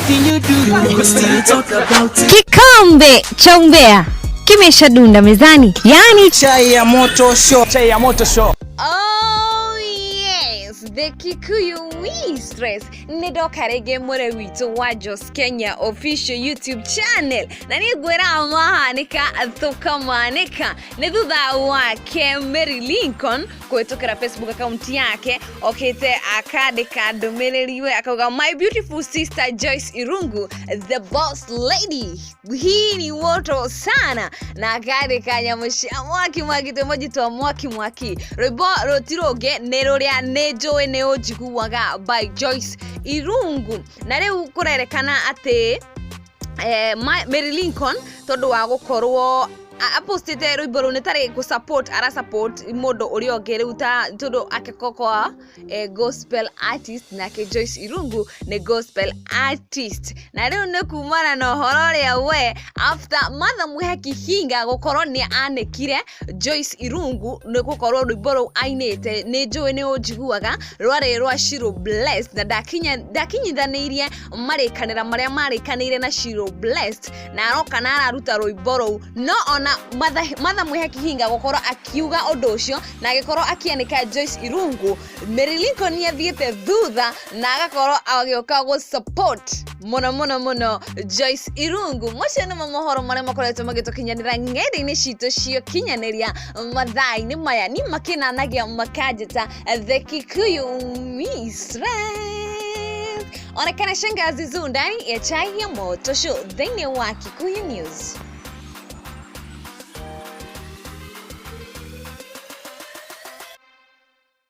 Anything you do, we still talk about it. Kikombe cha umbea kimeshadunda mezani, yaani Chai ya moto show. Chai ya moto show. Oh yes, the Kikuyu Mistress nĩ ndoka rĩngĩ mũrĩ witũ wa Jos Kenya official YouTube channel na nĩ ngwĩra mahanĩka tũkamanĩka nĩ thutha wake Mary Lincoln kũhĩtũkĩra Facebook account yake okĩte akandĩka ndũmĩrĩri we akauga, "My beautiful sister Joyce Irungu, the boss lady, hii ni moto sana," na akandĩka nyamũ cia mwaki mwaki, tũmoji twa mwaki mwaki. Rwĩmbo rũti rũngĩ nĩ rũrĩa Nĩ Njũĩ Nĩ Ũnjiguaga by Joyce Irungu. Na rĩu kũrerekana atĩ Mary Lincoln, tondũ wa gũkorwo apostĩte rwĩmbo rũu, nĩ tarĩ gũ support ara support mũndũ ũrĩa ũngĩ. Rĩu ta tondũ akĩkokoa gospel artist, nake Joyce Irungu nĩ gospel artist. Na rĩu nĩ kumana na ũhoro ũrĩa we after Martha Mwihaki Hinga gũkorwo nĩ anĩkire Joyce Irungu nĩ gũkorwo rwĩmbo rũu ainĩte Nĩ Njũĩ Nĩ Ũnjiguaga rwarĩ rwa Shiro Blessed, na ndakinyithanĩirie marĩkanĩra marĩa marĩkanĩire na Shiro Blessed, na aroka na araruta rwĩmbo rũu. No ona Martha Mwihaki Hinga gũkorwo akiuga ũndũ ũcio na agĩkorwo akĩanĩka Joyce Irungu, Mary Lincoln nĩ athiĩte thutha na agakorwo agĩũka gũ support mũno mũno mũno Joyce Irungu. Macio nĩmo mohoro marĩa makoretwo magĩtũkinyanĩra ng'enda-inĩ citũ cia ũkinyanĩria mathaa-inĩ maya. Ni makĩnanagia makanjĩta the Kikuyu Mistress, onekana shangazi zu ndani ya Chai ya Moto Show thĩinĩ wa Kikuyu News.